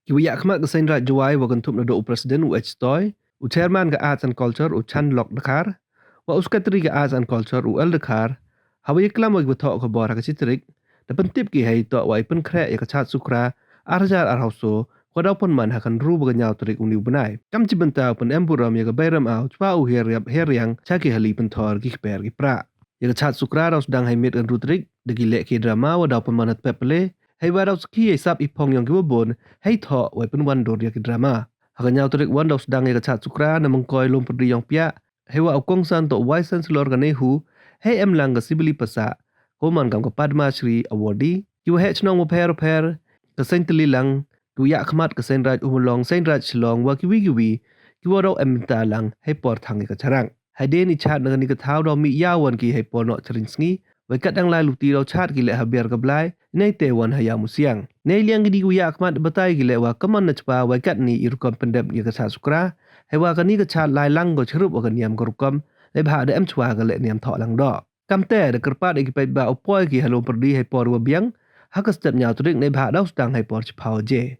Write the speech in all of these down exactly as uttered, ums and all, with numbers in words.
Ki wa yakhmat ka Seiñ Raij Jowai wa kynthup na do u President u H Toi, u Chairman ka Arts and Culture u Chan Lok Dkhar, wa u Secretary ka Arts and Culture u L Dkhar, ha wa yaklam wa ki wa thoh khubor ha ka chi tarik, da pyntip ki hei toh wa i pynkhreh ya ka Chad Sukra ar hajar ar haw so, wa daw pynman ha ka ynru wa ka ynñiaw tarik u ni u bnai. Kam chi bynta u pynemburom ya ka Bei Rymaw chwa u her yap her yang cha ki hali pynthor ki kper ki prah. Ya ka Chad Sukra daw sdang hei miet ka ynru tarik da ki leh ki drama wa daw pynman ha Tpep Pele, hei wa daw sakhi ya i sap i phong yong ki wa bun, hei thoh wa i pynwan dur ya ki drama. Ha ka ynñiaw tarik wan daw sdang ya ka Chad Sukra na Mongkoi Loompyrdi Yongpiah, hei wa u kongsan toh Vice Chancellor ka NEHU, hei em lang ka Sibili Passah, ko man kam ka Padma Shri Awardee, ki wa heh chnong wa pher pher, ka Seiñ Tylli Lang, ki wa yakhmat ka Seiñ Raij Ummulong, Seiñ Raij Shillong, wa ki wi ki wi, ki wa daw em bynta lang hei por thang ya ka charak. Hadien i chad na kani ka thaw daw mih yaw wan ki hei por noh chring sngi, wei kat dang lai luti daw chad ki leh ha Biar ka Blai, nei te wan ha Iawmusiang. Nei liang ki di ki wa yakhmat batai ki leh wa ka man na chwa wei kat ni i rukom pyndep ya ka Chad Sukra, hei wa kani ka chad lai lang ko chirup wa ka niam ka rukom, neibhah da em chwa ka leh niam thoh lang doh. Kamte da kyrpad ya ki paidbah u poi ki ha Loompyrdi hei por wa biang, ha ka step ynñiaw tarik neibhah daw sdang hei por chiphaw je.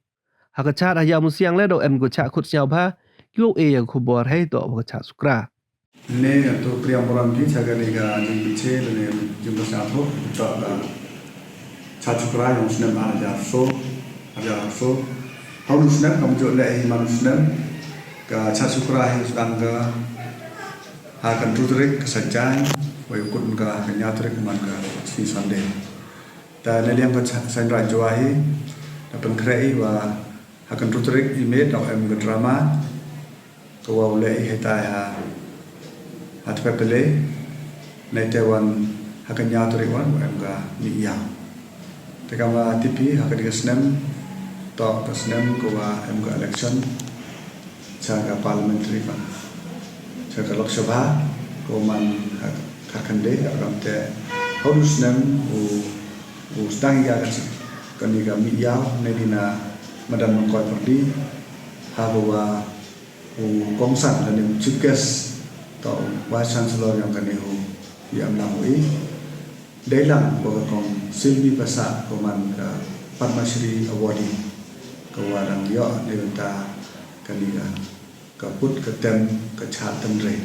Ha ka chad ha Iawmusiang le daw em ko chah khut sñiaw bha, ki wow e ya ka khubor hei toh wa ka Chad Sukra. Ne to priam boran ki cha kani ka jingpynche ne jingpynche thoh toh ka Chad Sukra yong snem ar hajar so, ar hajar so. Hau nu snem kam jo le hi man snem ka Chad Sukra hi sdang ka ha ka ynru tarik ka Saitjaiñ, wei u kut ka ha ka ynñiaw tarik man ka chi Sunday. Ta ne liang ka Seiñ Raij Jowai hi, da pynkhreh i wa ha ka ynru tarik i miet daw em ka drama, ka wa u leh i hei tai ha, ha Tpep Pele, nei te wan ha ka ynñiaw tarik wan wa em ka mih yaw. Te kam wa tip i ha kani ka snem, toh ka snem ka wa em ka election, cha ka parliamentary ka, cha ka Lok Sabha, ko man ha Kharkhandeh, ka kam te hau nu snem u, u sdang ya ka chi, kani ka mih yaw, nei di na madan Mongkoi Pyrdi, ha ko wa u kongsan, lane u chief guest, toh u Vice Chancellor yong ka NEHU, i am lang u i. Dei lang wa ka kong Sylvie Passah ko man ka Padma Shri Awardee, ka wa dang yoh ne bynta kani ka, ka put ka tem ka chad tynre.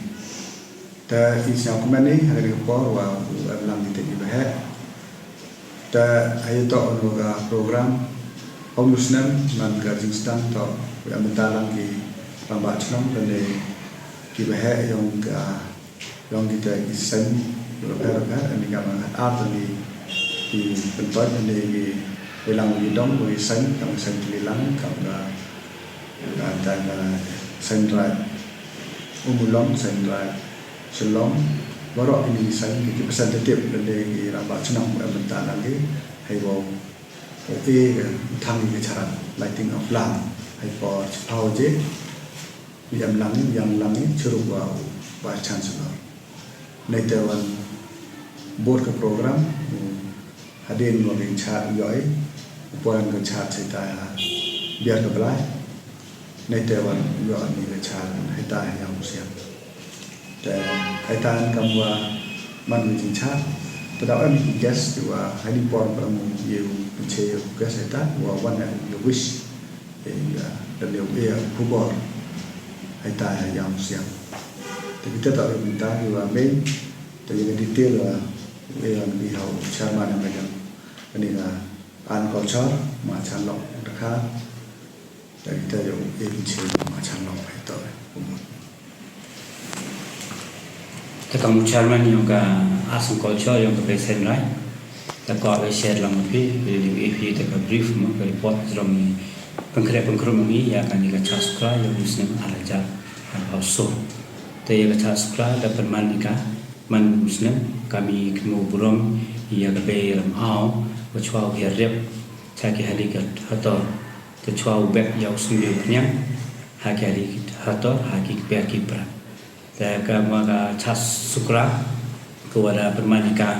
Ta i sñiaw kmen i ha kani ka por wa u em lang ki te ki baheh. Ta ha i toh wa ka program, hau nu snem man ka jingsdang toh wa em bynta lang ki rangbah chnong lane ki baheh yong ka yong ki te ki seiñ, ki wa pher pher, ani kam ka ar te ni ki pyntoit ani ki, wei lang ki dong, wei seiñ, kam ka Seiñ Tylli Lang, kam ka, ka, ka, ka Seiñ Raij Ummulong, Seiñ Raij Shillong, waroh ini ki seiñ, ki representative, lane ki rangbah chnong, em bynta lang ki, hei wow, wow e, thang ki charan, lighting of lamp, hei por chiphaw je, i em lang i, yang lang i, chirup wa u Vice Chancellor. Nei te wan bud ka program, u hadien wa ka chad u yoh i, u poi ka chad chaitai ha Biar ka Blai. Nei te wan u yoh ni ka chad, hei tai ha Iawmusiang. Te hei tai kam wa man ka jingchad. Te daw em ki guest, ki wa hei ni por para mu ye u pynche u guest hei tai, wa wan ya u wish. Te ya, da leh u e ya u khubor. Hei tai ha Iawmusiang. Te kita ta u bynta ki wa main. Te ya detail wa u e ya ni ha u chairman ya main. Kani ka Arts and Culture, ma Chan Lok Dkhar. Te kita ya u e pynche ma Chan Lok hei to. Te kam u chairman yong ka Arts and Culture yong ka Bei Seiñ Raij, te ko wa share lang phi, phi, phi, te ka brief mo, ka report jrong ni, pynkhreh pynkhreh mo ni, ya kani ka Chad Sukra, ya u snem ar hajar ar haw so. Te ya ka Chad Sukra, da pynman ni ka, man u snem, kam i kynmoo burom, ya ka Bei Rymaw, wa chwa u her rep, cha ki hali ka hator, te chwa u bek ya u sumbi u pniang, ha ki hali ka hator, ha ki kper ki prah. Te kam wa ka Chad Sukra, ka wa da pynman i ka,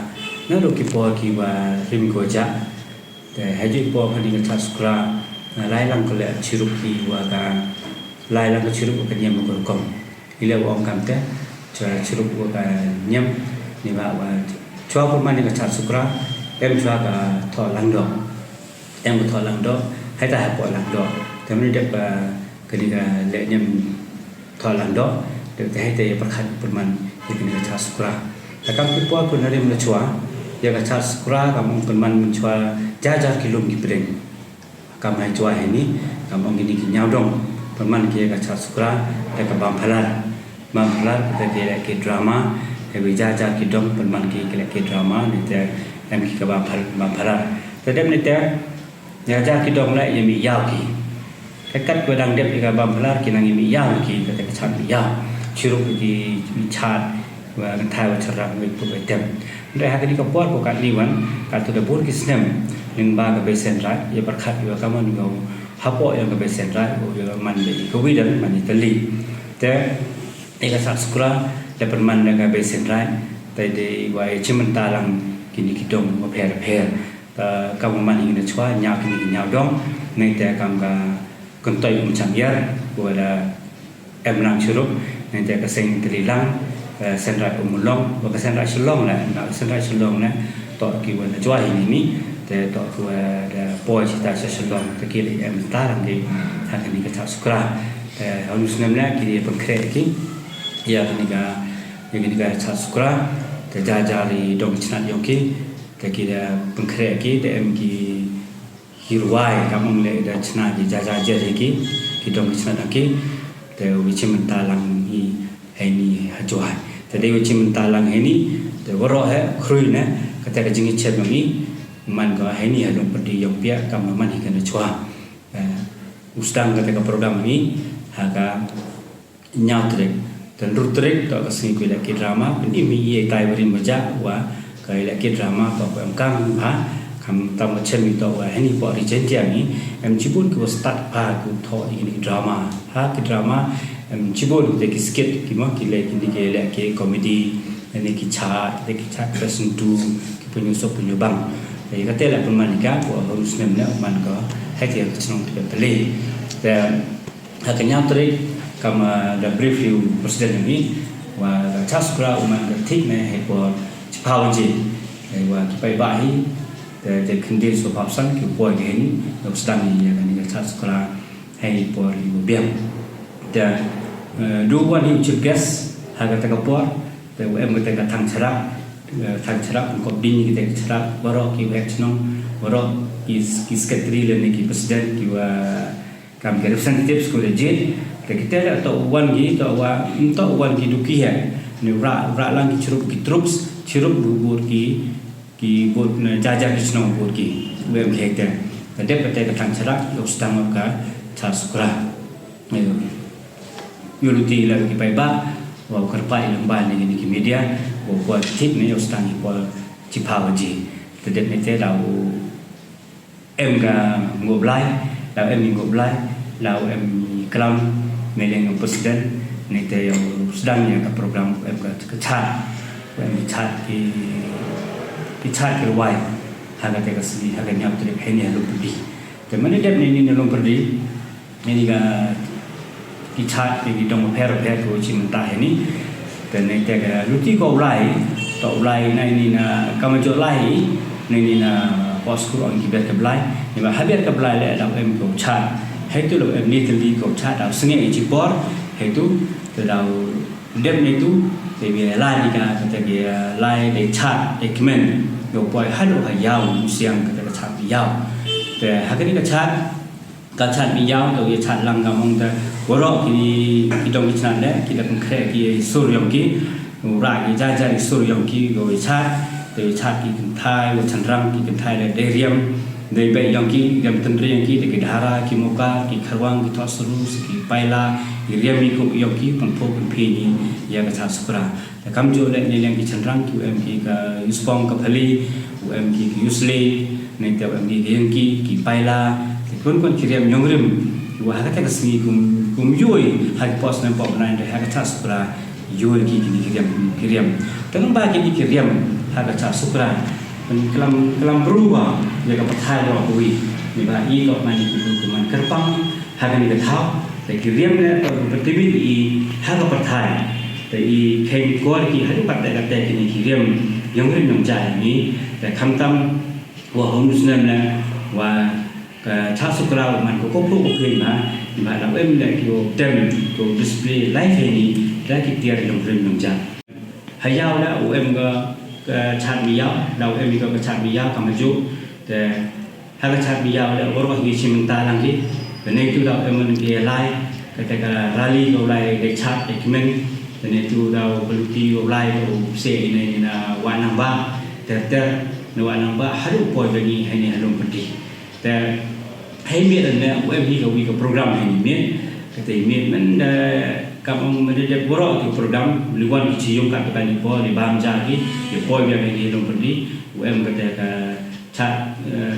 na ru ki por ki wa rim ko ja. Te haju i por kani ka Chad Sukra, na lai lang ko le chirup ki wa ka, lai lang ko chirup wa ka niam ko rukom. I le wa ong kam te, chwa chirup wa ka niam, ni wa wa, chwa pynman i ka Chad Sukra, em chwa ka thoh lang doh. Em ka thoh lang doh, hei tai ha por lang doh. Te mynne dep, ah, kani ka lehniam thoh langdoh, dep te hei te ya pyrkhat pynman ya kani ka Chaad Sukra. Te kam ki por ko nari mynchwa, ya ka Chaad Sukra kam ong pynman mynchwa jar jar ki lum ki pdeng. Kam hajwa heini, kam ong kini ki ñiaw dong pynman ki ya ka Chaad Sukra da ka Bamphalar. Bamphalar te ki leh ki drama, hewi jar jar ki dong pynman ki ki leh ki drama, ni te em ki ka Bamphal-, Bamphalar. Te dep ni te, jar jar ki dong leh ya mih yaw ki. Te kat wa dang dep ya ka Bamphalar ki nang ya mih yaw ki, ka te ka chaad mih yaw. Chirup ki mih chaad, wa ka thai wa chynrang wa puk wa tem. Nde ha kani ka por ko kat ni wan, kat tu da bun ki snem, lyngba ka Bei Seiñraij, ya pyrkhat wa ka man ko hapoh ya ka Bei Seiñraij, o ya man ya ka Wi Dang, man ya Italy. Te, ya ka Chaad Sukra, da pynman da ka Bei Seiñraij, te de wa ya chimbynta lang kini ki dong wa pher pher. Te kam man hi na chwa, ñiaw kini ki ñiaw dong, ni te kam ka Kyntoi Umcham Yar, wa da em lang chirup, ni te ka Seng Tlilang, eh, Seiñraij Umulong, wa ka Seiñraij Shillong le, na Seiñraij Shillong le, toh ki wa na jwa hi ni ni, te toh ki wa da poi chita cha Shillong, te ki le em ta lang ki, ha kani ka Chaad Sukra. Te ha u snem le, ki le pynkhreh ki, ya kani ka, ya kani ka Chaad Sukra, te jar jar i dong chnat yong ki, te ki da pynkhreh ki, te em ki, ki rwai, kam ong le da chna ki jar jar jer ki, ki dong ki chnat ki, te wi chimbynta lang i heini hajwa. Te de wi chimbynta lang heini, te waroh he, khrui ne, ka te ka jingchem yong i, man ko heini ha Longpyrdi yong pia, kam man hi ka na chwa. Eh, u sdang ka te ka program ni, ha ka ñiaw tarik. Te ynru tarik toh ka sngi ko ya leh ki drama, pyni mi ya tai bari maja wa ka ya leh ki drama toh ko em kam ha, kam tam chem i toh wa heini por ri chen tiang ni, em chibun ki wa start pa ku thoh i ni drama. Ha ki drama, em chibun ki te ki skit ki mo ki le ki ni ki leh ki comedy, ni ki chaad, ki te ki chaad person tu, ki pynyusok pynyubang. Te ka te la pynman ka ko ha u snem le man ko, ha ki ka chnong ki ka tele. Te, ha ka ñiaw tarik, kam, ah, da brief u president ni, wa ka Chaad Sukra u man ka thik ne, hei por chiphaw je, hei wa ki paidbah hi, te, te khynde so phaw san ki poi ki heini, da sdang ni ya kani ka Chaad Sukra, hei por i wa biang. Te, eh, du wan hi u chief guest, ha ka te ka por, te u em ka te ka thang charak, eh, thang charak, kop ding ki te ka charak, waroh ki wa chnong, waroh ki, ki secretary le ni ki president, ki wa kam ki representatives ko le jit, te ki te le toh wan ki, toh wa, toh wan ki du ki he, ni ra, ra lang ki chirup ki troops, chirup du bur ki, ki bur na jar jar ki chnong bur ki, u em ki he te. Ka dep ka te ka thang charak, yow sdang ka Chaad Sukra. Yow, yow luti la ki paidbah, wa kyrpad i lyngba ni ki media, wa poi thik ne yow sdang i por chiphaw je. Te dep ni te da u em ka ngop lai, la em i ngop lai, la em i klam, me leng u president, ni te yow sdang ya ka program, em ka, ka chaad, em ki chaad ki, ki chaad ki rwai, ha ka te ka sngi, ha ka ñiaw tarik, heini ha Longpyrdi. Te man i dep ni ni na Longpyrdi, ni ni ka ki chaad ki, ki dong pher pher ko chimbynta heini. Te ni te ka luti ko u lai, toh u lai na ni na kam jooh lai, ni ni na pos kur ong ki ber ka blai, ni ba ha ber ka blai le da em ko chaad. Hei tu le em ni te li ko chaad da sngi i chi por, hei tu te da dep ni tu, te bi lai ni ka, ka te ki, eh, lai de chaad, de kmen, yow poi ha du ha yaw, u siang ka te ka chaad yaw. Te ha kani ka chaad, ka chaad mih yaw, te u ya chaad lang ka mong te, waroh ki, ki dong ki chnat le, ki da pynkhreh ki sur yong ki, u ra ki jar jar i sur yong ki, ko u ya chaad, te u ya chaad ki kynthai, wa chynrang ki kynthai le, de riam, de bei yong ki, riam tynre yong ki, de ki dhara, ki moka, ki kharwang, ki thohsru, ki paila, ki riam i kuk yong ki, pynphuh pynphi ni, ya ka Chaad Sukra. Te kamjooh le ni liang ki chynrang ki u em ki ka yuspong ka phali, u em ki ka yusle, ni te u em ki ka yangki, ki paila, te kwon kwon ki riam yong rim, ki wa ha ka te ka sngi kum, kum yoi, ha ki pos nem pop nine, ha ka Chaad Sukra, yoi ki ki ni ki riam, ki riam. Te nang ba ki ni ki riam, ha ka Chaad Sukra, pyn klam, klam bru wa, ya ka pathai wa ka wi, ni ba i ko man ki bru ku man kyrpang, ha kani ka thaw, te ki riam le, toh ka pyntimit i, ha ka pyrthai. Te i kheiñ kor ki, ha ka pat te ka te kini ki riam, yong rim yong jai ni, te khamtam, wa hom snem le, wa Chah Sukra u man ko ko pru ko phin ha, ba da em le ki o tem ko display live heini, da ki tiar long rim long jam. Ha yaw da u em ka, ka chat mi yaw, da u em ka, ka chat mi yaw ka maju. Te ha ka chat mi yaw da waroh hi chim ta lang ki. Te ne tu da u em ki lai, ka te ka rally ko lai de chat de kmen. Te ne tu da u beluti ko lai ko se ine ina wa nang ba, ter ter, ne wa nang ba, haru poi bani heini halom peti. Te hei miet ne u em hi ka wi ka program hei miet. Ka te miet men da kam ong men da waroh ki program, li wan ki chi yung ka ka ni po, li bam ja ki, ye poi bia hei ni long peti, u em ka te ka chat, eh,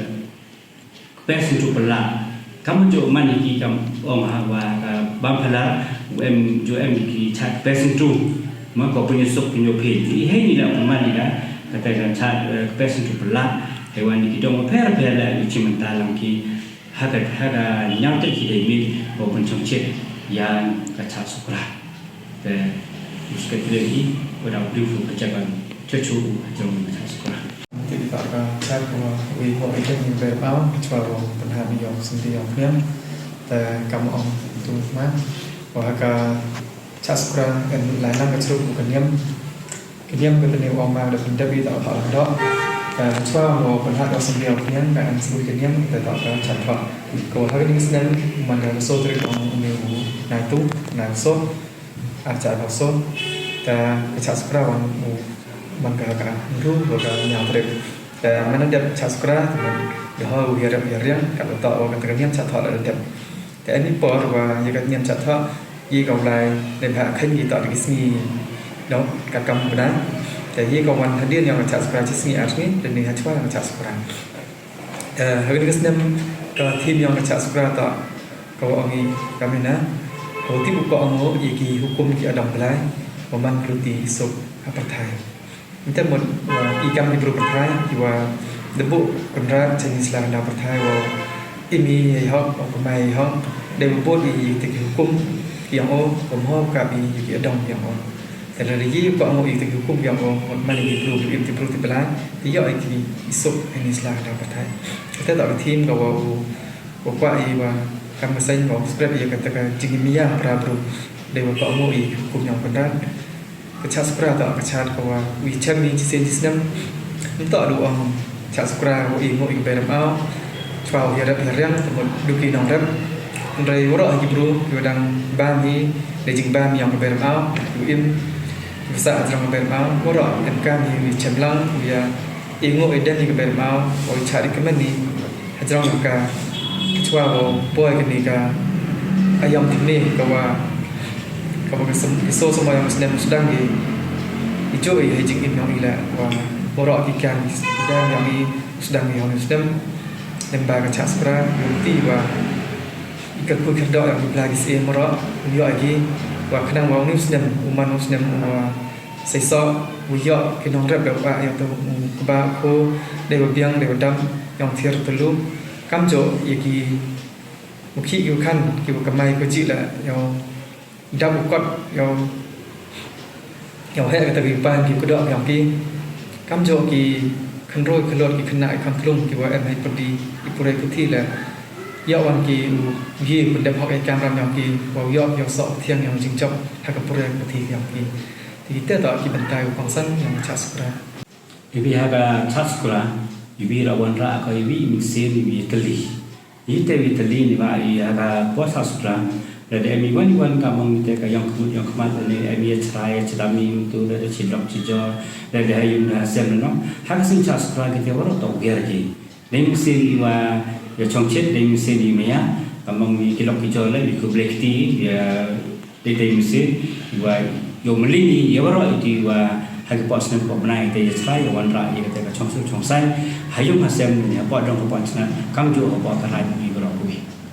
pes tu pela. Kam jo man ki kam ong ha wa ka bam pela, u em jo em ki chat pes tu. Ma ko punyo suk punyo phi. Hei ni la u man ni la, ka te ka chat, eh, pes tu pela. Hei wan ki dong pher pher la, i chi man ta lang ki. Ha ka, ha ka nyang te ki dei miet, ko pynchong chet, ya ka Chah Sukra. Te, u Secretary, ko da u brief u ka jaban, chochu u, ha jong ka Chah Sukra. Te ki ta ka chat ko, wi ko i ken ni ber pau, chwa ko pynha mi yong, senti yong pniang. Te kam ong tu ma, ko ha ka Chah Sukra, en lai nang ka chrup u ka niam. Ka niam ka tene u ong ma da pyndep i ta ka lang dok. Ka chwa mo pynhah dok symbiaw ka niam ka em symbiaw ka niam ka ta ka chat thok. Ka wa ha ka ning snem man ka so trik ong u ne u nai tu, nai so. Ar cha ka so. Ta ka Chah Sukra wan u man ka ka nru wa ka nyaw trik. Ta man dep Chah Sukra, man da ha u ya rep ya riang, ka ta wa ka ta ka niam chat thok da dep. Te ani por wa ya ka niam chat thok, ya ka u lai, le bha khan ya ta ki sngi. Dong, ka kam bna. Te ya ka wan hadien ya ka Chah Sukra chi sngi ar sngi, le ni ha chwa ka Chah Sukra. Te ha ka snem ka theme ya ka Chah Sukra ta, ka wa ong i ka mena, ka wa tip u ka ong o ya ki hukum ki adam blai, wa man kruti suk ha pyrthai. Nte mut, wa i kam ki bru pyrthai, ki wa da buh Kynrad cha ni sla ka daw pyrthai, wa im i hei hok, wa kamai hei hok, dei wa bud i te ki hukum, ki yong o, wa mho ka i ki adong ki yong o. Te la ri i ka ong i te ki hukum ki yong o, mut man i ki bru, im ti bru ti blai, te yoh i ki i suk ha ni sla ka daw pyrthai. Te ta ka theme ka wa u, wa kwah i wa kam ka seng wa spread i ka te ka jingim ya para bru, dei wa ka ong i hukum yong Kynrad. Ka Chah Sukra ta ka chat ka wa wi chem ni chi sien chi snem. Nto du ong Chah Sukra wa i mo i ka berem au. Chwa u ya rep ya riang, ta mut du ki nong rep. Ndrei waroh ki bru, ki wa dang bam hi, le jing bam yong ka berem au, u im, ki wa sa ha jrong ka berem au, waroh em kam hi wi chem lang, u ya i ngo i dem i ka berem au, o i chah i kmen ni, ha jrong ka, ka chwa wa poi ka ni ka, ayam thim ni, ka wa, ka wa ka sem, i so sama yong snem sdang i, i jo i hei jingim yong i la, wa, waroh ki kan, sdang yong i, sdang i yong snem, lem ba ka Chah Sukra, yung ti wa, i ka kui khyrdok yong ki bla ki sie waroh, yoh i ki, wa khnang wa uni snem, u man u snem, wa, Seisoh, u yoh ki nongrep da u ah ya tu u kba u kho, dei wa biang, dei wa dam, yong thiar tyllu. Kamjooh ya ki u khih ki u khan, ki wa kamai ko jih la, yow dam u kot, yow, yow heh kata ki pan ki kudok yong ki. Kamjooh ki khynroo khyllood ki khynnah ki khon thlung ki wa em hei pyrdi, i puræ puthi la. Yow wan ki u ye pyndep hok ya i kaamram yong ki, wow yoh, yow soh thiang yong jingjop, ha ka puræ puthi yong ki. Te ki te toh ki bynta u kongsan yong ka Chah Sukra. Iwi ha ka Chah Sukra, iwi ra wanrah ko iwi mynsiem iwi tylli. Iwi te iwi tylli ni wa i ha ka por Chah Sukra, lada em iwan iwan ka mong te ka yong khmut yong khmat, lada em i chrai chrai mi tu, lada chi lok chi jor, lada ha yung ha sem no. Ha ka sien Chah Sukra ki te waroh toh u ger ki. Dei mynsiem iwa ya chongchet, dei mynsiem i maya, ka mong i ki lok ki jor le, i khublei kti, ya, dei dei mynsiem iwa yow mylli ni, ya waroh iti wa ha ki por snem por bnai te ya chrai, ya wanrah, ya kata ka chongsuk chongsai, ha yung ha sem, ya por dong ka por chnat, kamjooh ha por ka raij.